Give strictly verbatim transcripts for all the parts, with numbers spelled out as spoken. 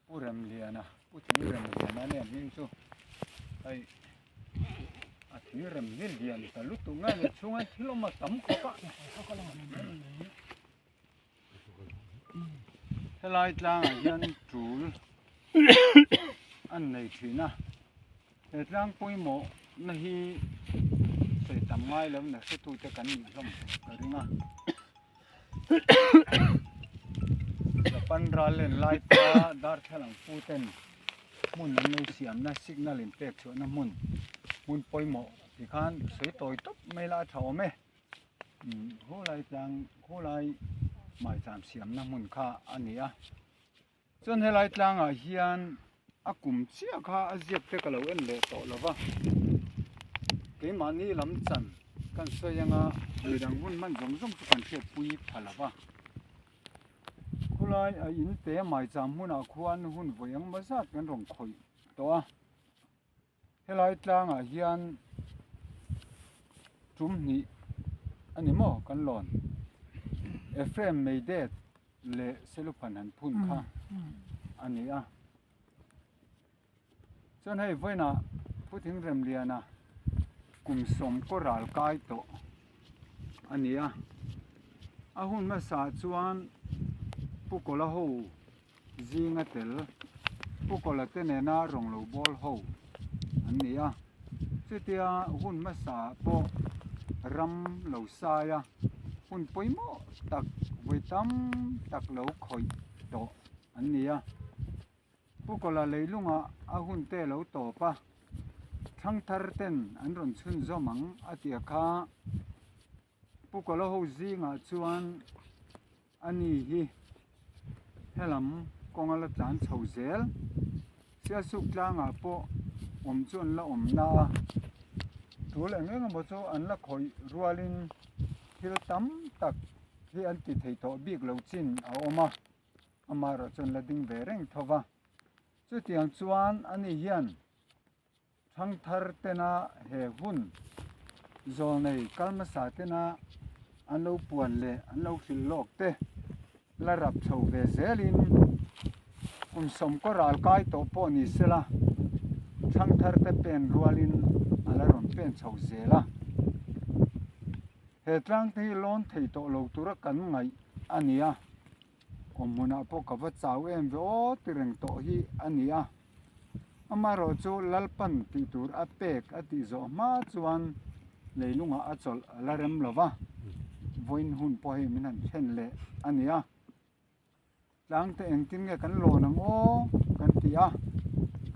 Pu Remliana, Pu Thingremliana le hming chu. Ai, a Thingremliana ta lutuk ngai le chunga thil awm a tam khawp a. Helai tlangah hian tul an nei ṭhin a. He tlang pawimawhna hi sawi tam ngai lo, na hretute kan nih hlawm ka ring a. Japan ral len lai ta darthlalang pu ten hmun an lo siamna signal in pek chhuahna hmun, hmun pawimawh ti khan sawi tawi tawp mai la a ṭha awm e. Hmm, khulai tlang, khulai maicham siamna hmun kha a ni a. Chuan helai tlangah hian a kum chiah kha a ziak te ka lo en leh tawh lo va. Keimahni lam chan kan sawi anga, midang hun hman zawng zawng chu kan hriatpui pha lo va. Khulai a in te maicham hmunah khuan hun vawi engemaw zat kan rawn khawih tawh a. Helai tlangah hian tum hnih a ni maw kan lawn. Ephraim Meidet leh Seluphan han phun kha a ni a. Chuan hei vawiinah Pu Thingremliana kum sawmkaw ral kai tawh a ni a. A hun hmasa chuan Pu Kawla ho zinga tel, Pu Kawla te nena rawng lo bawl ho an ni a. Chutia hun hmasa pawh ram lo sai a, hun pawimawh tak, vawi tam tak lo khawih tawh an ni a. Pu Kawla leilungah a hun te lo tawp a, thangthar ten an rawn chhunzawm ang a tia kha. Pu Kawla ho zingah chuan ani hi helam kawnga la tlan chho zel. Sialsuk tlangah pawh awm chu an la awm na a. Tul eng eng emaw chu an la khawih rualin thil tam tak hi an ti thei tawh bik lo chin a awm a. Amaherawhchu an la ding ve reng tho va. Chutiang chuan ani hian thangthar tena he hun zawlnei kal hmasa tena an lo puan leh an lo hril lawk te la rap chho ve zelin, kum sawmkaw ral kai tawh pawh ni sela, thangthar te pen rualin a la rawn pen chho zel a. He tlang te hi lawn thei tawh lo tura kan ngaih a ni a. Awm hmunah pawh ka va chau em ve aw ti reng tawh hi a ni a. Amaherawhchu Lalpan tih tur a pek a tih zawh hma chuan leilungah a chawlh a la rem lo va. Vawiin hun pawh hei min han thlen leh a ni a. Tlang te engtin nge kan lawn ang aw kan ti a.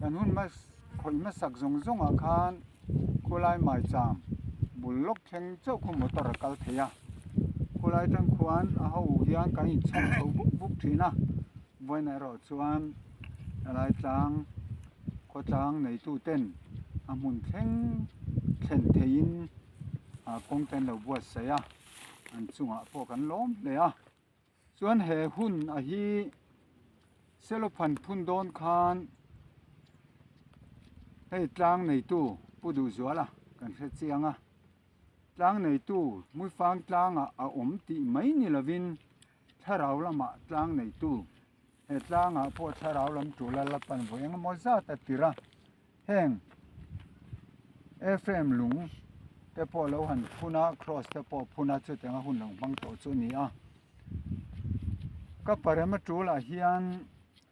Kan hun hma, khawih hmasak zawng zawngah khan khulai maicham bul lawk thleng chauh khu motor a kal thei a. Khulai tang khuan a ho hian kan inchhung chho buk buk ṭhin a. Vawiin erawh chuan a lai tlang, khawtlang neitu ten a hmun thleng thlen theiin, a, kawng ten lo buatsaih a, an chungah pawh kan lawm hle a. Chuan he hun a hi Seluphan phun dawn khan hei tlang neitu Pu Duhzuala kan hre chiang a. Tlang neitu Muifang tlangah a awm tih mai ni lovin, thlarau lamah tlang neitu, he tlangah pawh thlarau lam ṭula Lalpan vawi engemaw zat a tir a. Heng Ephraim lung te pawh lo han phun a, cross te pawh phun a, chutianga hun lo hmang tawh chu a ni a. Ka parem a ṭulah hian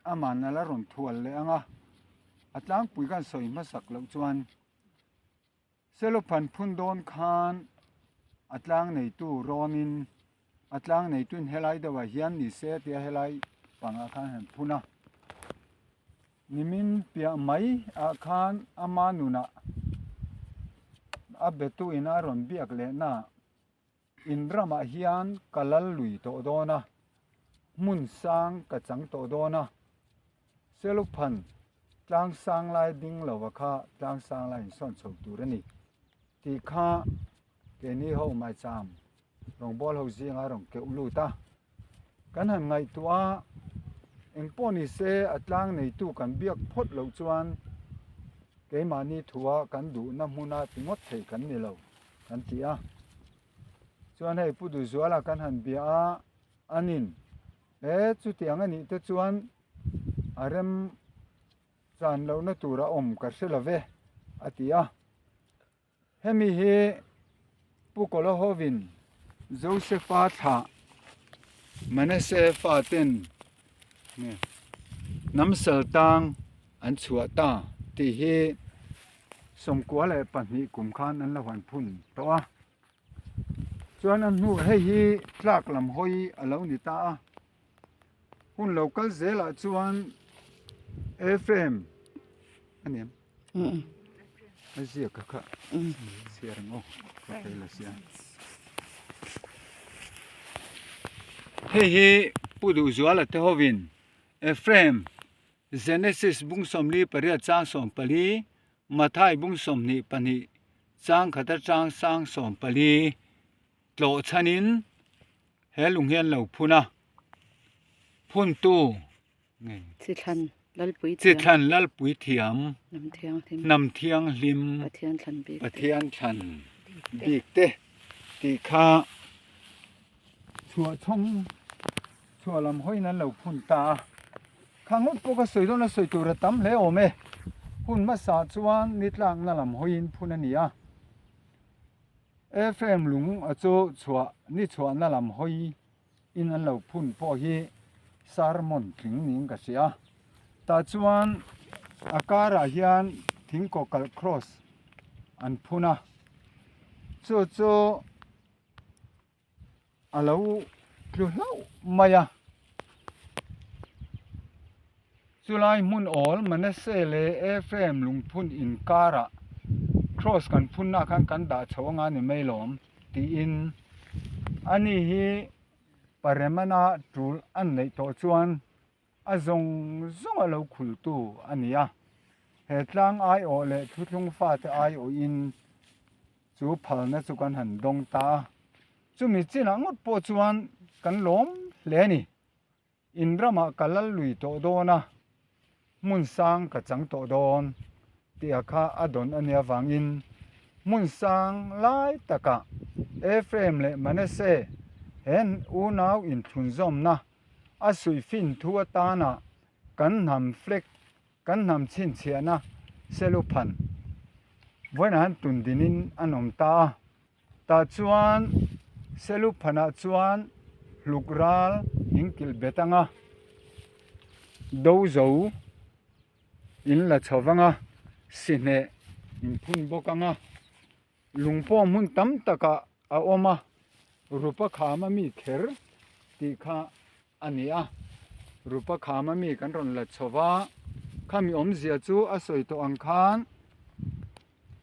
aman a la rawn thual leh ang a, a tlangpui kan sawi hmasak loh chuan Seluphan phun dawn khan a tlang neitu rawnin, a tlang neituin helai deuhah hian ni se tia helai pangah khan han phun a. Nimin piah mai ah khan ama nunah a betuin a rawn biak lehna, in ramah hian ka lal lui tawh dawn a, hmun sang ka chang tawh dawn a. Seluphan tlang sang lai ding lova kha tlang sang lai insawn chho tur a ni tih kha keini ho maicham rawngbawl ho zinga rawn keuh lut a. Kan han ngaihtuah a, engpawh ni se a tlang neitu kan biak phawt loh chuan keimahni thua kan duhna hmuna ti ngawt thei kan ni lo kan ti a. Chuan hei Pu Duhzuala kan han bia a, anin, e, chutiang a nih te chuan, a rem chan lohna tura awm ka hre lo ve, a ti a. Hemi hi Pu Kolohovin Josepha thla Manasseh faten nge, namsal tang an chhuah ta ti hi sawmkua le pahnih kum khan an lo han phun tawh a. Chuan a hnu hei hi tlak lam hawi a lo ni ta a. Hun lo kal zelah chuan Ephraim a ni em? Mm. A ziak a kha. Mm. Siar ang o. Ka thei la sia. Hei hi Pu Duhzuala te hovin Ephraim, Genesis bung sawmli pariat chang sawmpali, Mathai bung sawmhnih pahnih chang khata chang sang sawmpali tlawh chhanin he lung hian lo phun a. Phuntu nge, Chithlan Lalpuithiam. Chithlan Lalpuithiam. Hnamthianghlim. Hnamthianghlim. Pathian thlan bik te. Pathian thlan bik te. Tih kha chhuah chhawng, chhuah lam hawiin an lo phun ta a. Kha ngawt pawh ka sawi dawn a, sawi tur a tam hle awm e. Hun hmasa chuan ni tlakna lam hawiin phun a ni a. Ephraim lung a chu chhuah, ni chhuahna lam hawiin an lo phun pawh hi sermon tling niin ka hria. Tah chuan a karah hian thingkaw kalh cross an phun a. Chu chu a lo tlu hlauh mai a. Chulai hmun awl Manasseh le Ephraim lungphun inkara cross kan phunna khan kan dah chho anga ni mai lawm, tiin ani hi paremana tul an neih tawh chuan a zawng zawng a lo khultu a ni a. He tlang aiawh leh thuthlung fate aiawhin chu phalna chu kan han dawng ta a. Chumi chinah ngawt pawh chuan kan lawm hle a ni. In ramah ka lal lui tawh dawn a, hmun sang ka chang tawh dawn, tia kha a dawn a nih avangin, hmun sang lai takah Ephraim leh Manasseh he unau inthlunzawmna a suihfin thu atana kan hnam flag, kan hnam chhinchhiahna seluphan vawiinah han tun dinin an awm ta a. Tah chuan seluphanah chuan hlukral in kilh bet anga, do zo in la chho anga, sihneh in phun bawk anga, lungpawm hmun tam takah a awm a, rupa khama mi kher tih kha a ni a. Rupa khama mi kan rawn la chho va, khami awmzia chu a sawi tawh ang khan,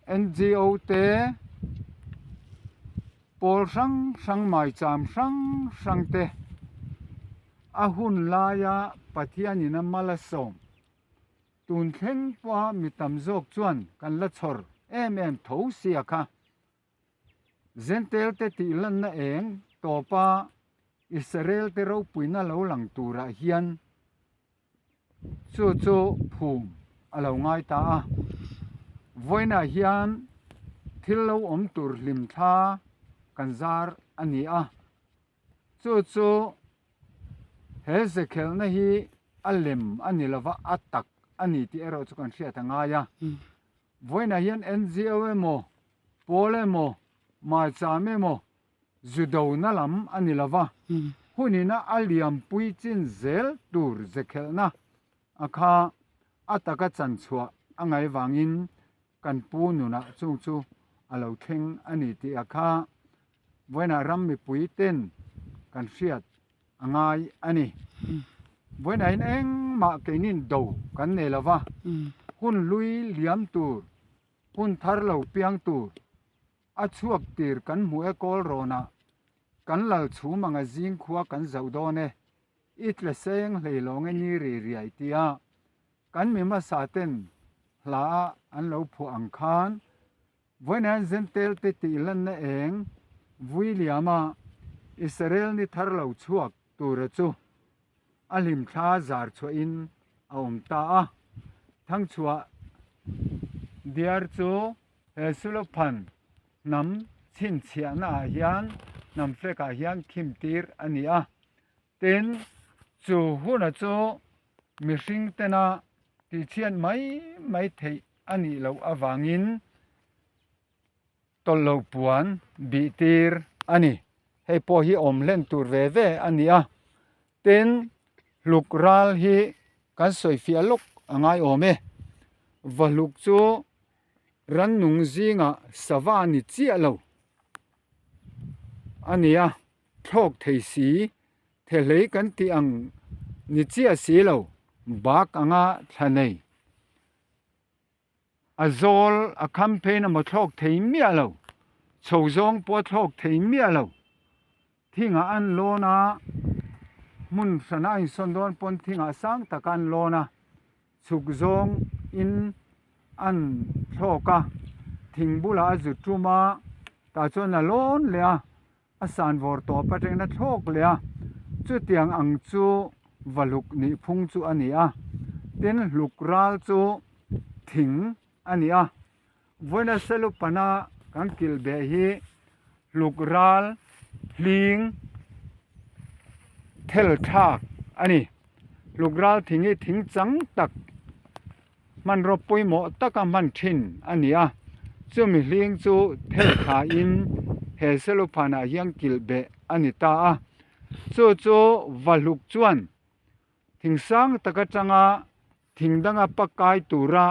N G O te, pawl hrang hrang, maicham hrang hrang te, a hun laia Pathianin a mal a sawm tun thleng pawha mi tam zawk chuan kan la chhawr em em tho si a kha. Gentile te tihlanna eng tawpa Israel te ropuina lo lang turah hian chu chu phum a lo ngai ta a. Vawiinah hian thil lo awm tur hlim thla kan zar a ni a. Chu chu he ze khelhna hi a lem a ni lova, a tak a ni tih erawh chu kan hriat a ngai a. Mm. Vawiinah hian N G O emaw, pawl emaw, maicham emaw, zu dona lam a ni lova. Mm. Hunina a liampui chin zel tur ze khelhna a kha a taka chan chhuah a ngai vangin kan pu nunah chung chu a lo thleng a ni tih a kha vawiinah ram mipui ten kan hriat a ngai a ni. Mm. Vawiinah hian engmah keinin do kan nei lova. Mm. Hun hlui liam tur, hun thar lo piang tur, a chhuak tir kan hmu e Kawlrawnah, kan lal chhum anga zing khua kan zauh dawn e, i tla seng hlei lawng e ni ri riai tia kan mi hmasa ten hla a an lo phuah ang khan, vawiinah Gentile te tihlanna eng vui liama Israel ni thar lo chhuak tura chu a hlim thla zar chhuahin a awm ta a. Thangchhuah Diar chu he seluphan hnam chhinchhiahnaah hian, hnam flag-ah hian khim tir a ni a. Tin, chu huna chu mihring tena tihchhiat mai mai theih a nih loh avangin tawlh lo puan bih tir a nih. Hei pawh hi awm hlen tur ve ve a ni a. Tin, hluk ral hi kan sawi fiah lawk a ngai awm e. Vahluk chu rannung zinga sava ni chiah lo a ni a, thlawk thei si, thehlei kan tih ang ni chiah si lo, bak anga thla nei. A zawl a kham phein a maw thlawk thei miah lo, chho zawng pawh thlawk thei miah lo. Thinga an lawn a, hmun hrana insawn dawn pawn thinga sang taka an lawn a, chhuk zawngin an thlawk a, thing bula a zu tum a, tah chuan a lawn leh a, a san vawr tawp aṭangin a thlawk leh a, chutiang ang chu vahluk nih phung chu a ni a. Tin, hluk ral chu thing a ni a. Vawiina Selupana kan kilh beh hi hluk ral, hling, thel thlak a ni. Hluk ral thing hi thing chang tak, hmanraw pawimawh taka hman ṭhin a ni a. Chumi hling chu thel thlain he Selupana hian kilh beh a ni ta a. Chu chu vahluk chuan thing sang tak aṭanga thing danga pakai tura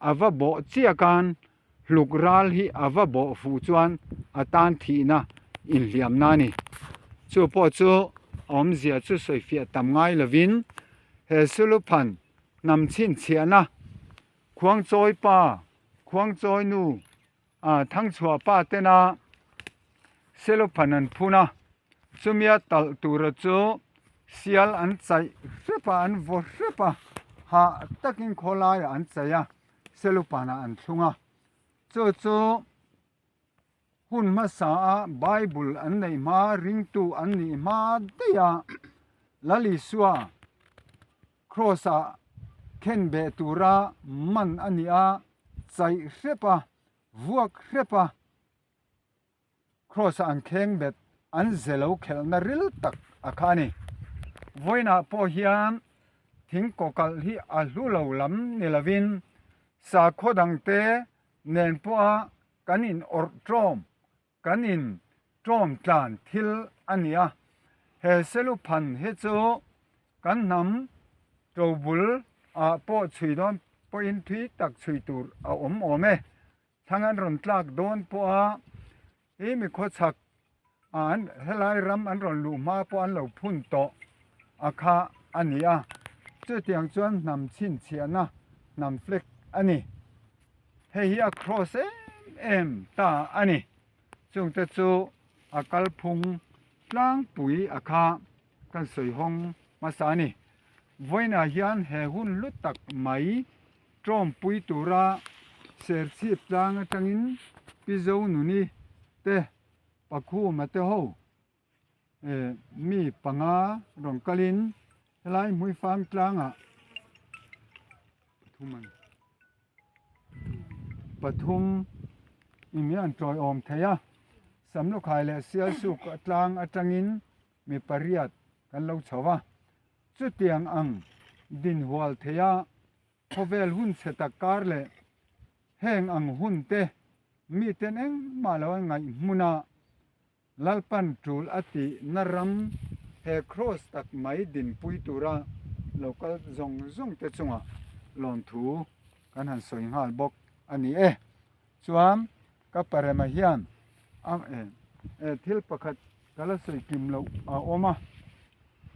a va bawh chiah khan hluk ral hi a va bawh fuh chuan a tan thihna inhliamna a ni. Chu pawh chu a awmzia chu sawi fiah tam ngai lovin, he Selupan hnam chhinchhiahna, Khuangchawipa, Khuangchawinu, a, Thangchhuahpa tena Selupan an phun a, chumi a talh tura chu sial an chaih hrep a, an vaw hrep a, hah takin khawlaia an chai a, Selupana an thlung a. Chu chu hun hmasa a Bible an neih hma, ringtu an nih hma daih a, Lal Isua Cross-a khenbeh tura man a ni a, chaih hrep a, vuak hrep a, Cross-a an khengbet an ze lo khelhna ril tak a kha a ni. Vawiinah pawh hian thing kawkalh hi a hlu lo lam ni lovin, sakhaw dangte nen pawha kan inawrh ṭawm, kan inṭawm tlan thil a ni a. He Selupan hi chu kan hnam ṭobul ah pawh chhui dawn pawhin thui tak chhui tur a awm awm e. Thlang an rawn tlak dawn pawha, i mi khawchhak, a, an, helai ram an rawn luh hma pawh an lo phun tawh a kha a ni a. Chutiang chuan hnam chhinchhiahna, hnam flag a ni. Hei hi a cross em em ta a ni. Chungte chu a kalphung tlangpui a kha kan sawi hawng hmasa a ni. Vawiinah hian he hun hlu tak mai ṭawmpui tura Serchhip tlang aṭangin Pi Zonuni te, Pakhuma te ho, eh, mi panga rawn kalin helai Hmuifang tlangah pathum an, pathum in mi an ṭawi awm thei a, Samlukhai leh Sialsuk tlang aṭangin mi pariat kan lo chho a. Chutiang ang dinhual theia khawvel hun chhe tak kar leh heng ang hun te miten engmah lo an ngaih hmuna Lalpan tul a tihna ram he cross tak mai dinpui tura lo kal zawng zawng te chungah lawmthu kan han sawi nghal bawk a ni e. Chuan ka parema hian a, e, e, thil pakhat ka la sawi kim loh a awm a.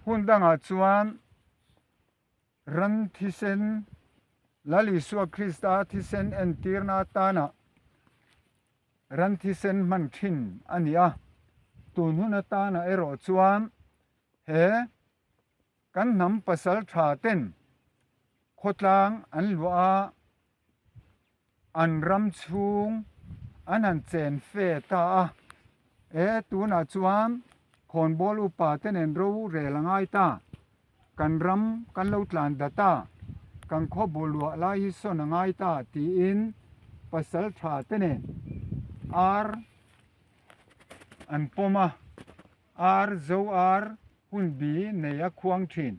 Hun dangah chuan ran thisen, Lal Isua Krista thisen entirna atana ran thisen hman ṭhin a ni a. Tun hun atana erawh chuan he kan hnam pasalṭha ten khawtlang an luah a, an ram chhung an han chen fe ta a. E, tunah chuan khawnbawl upa te nen ro rel a ngai ta, kan ram kan lo tlan dat a, kan khaw bu luah lai hi sawn a ngai ta, tiin pasalṭha te nen ar an pawm a, ar zo ar hun bi nei a khuang ṭhin.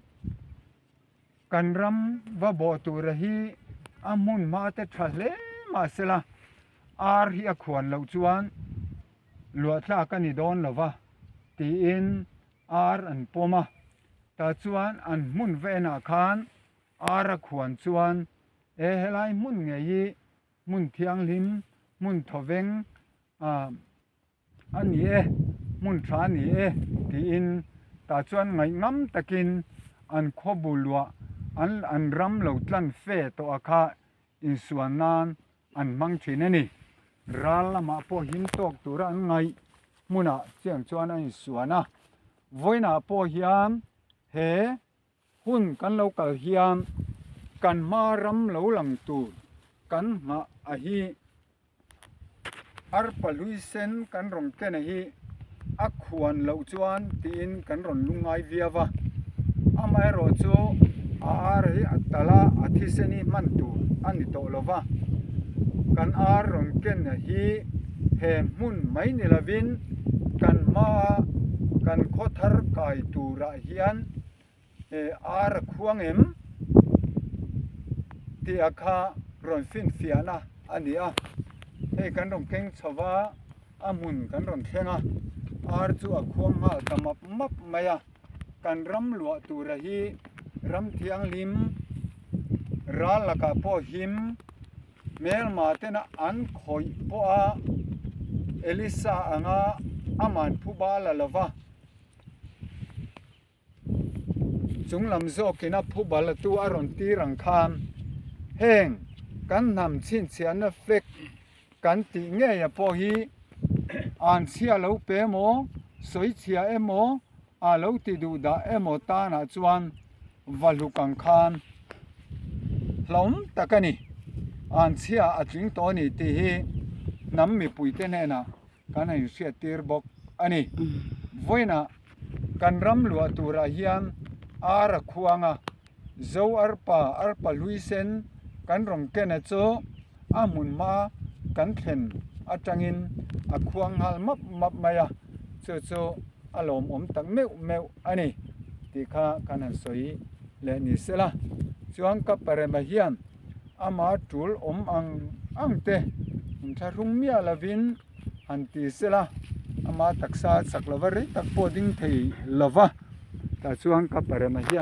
Kan ram va bawh tura hi a hmun hma te ṭha hle mah sela, ar hi a khuan loh chuan luah tlak a ni dawn lo va, tiin ar an pawm a. Tah chuan an hmun va enah khan ar a khuan chuan, e, helai hmun ngei hi hmun thianghlim, hmun thawveng, a, a ni e, hmun ṭha a ni e, tiin tah chuan ngaih ngam takin an khawbu luah an, an ram lo tlan fe tawh a kha insuan nan an hmang ṭhin a ni. Ral lamah pawh him tawk tura an ngaih hmunah chiang chuan a insuan a. Vawiinah pawh hian he hun kan lo kal hian kan hma ram lo lang tur kan nghah a hi. Arpa hlui sen kan rawn ken a hi a khuan loh chuan tiin kan rawn lungngai viau va. Amaherawhchu a ar hi a tal a, a thisen hi hman tur a ni tawh lo va. Kan ar rawn ken a hi he hmun mai ni lovin kan hma kan khaw thar kai turah hian, e, ar a khuang em tia kha rawn finfiahna a ni a. Hei kan rawn keng chho va, a hmun kan rawn thleng a, ar chu a khuang nghal ta map map mai a. Kan ram luah tura hi ram thianghlim ral lakah pawh him, hmelma tena an khawih pawh a, Elisa anga aman phu bal a lo va. Chunglam zawkin a phu bal a tu a rawn tir ang khan, heng kan hnam chhinchhiahna fek kan tih ngeia pawh hi, an chhia lo pe emaw, sawi chhia emaw, a lo ti duhdah emaw tanah chuan va hluk ang khan hlauhawm tak a ni. An chhia a tling tawh a ni tih hi hnam mipuite hnenah kan han hriattir bawk a ni. Vawiinah kan ram luah turah hian ar a khuang a, Zo arpa, arpa hlui sen kan rawn ken a chu a hmun hma kan thlen aṭangin a khuang nghal map map mai a, chu chu a lawmawm tak meuh meuh a ni tih kha kan han sawi leh ni sela. Chuan ka parema hian ama tul awm ang ang te inthlahrung miah lovin han ti sela, ama taksa chak lo va, rei tak pawh ding thei lo va. Tah chuan ka parema hian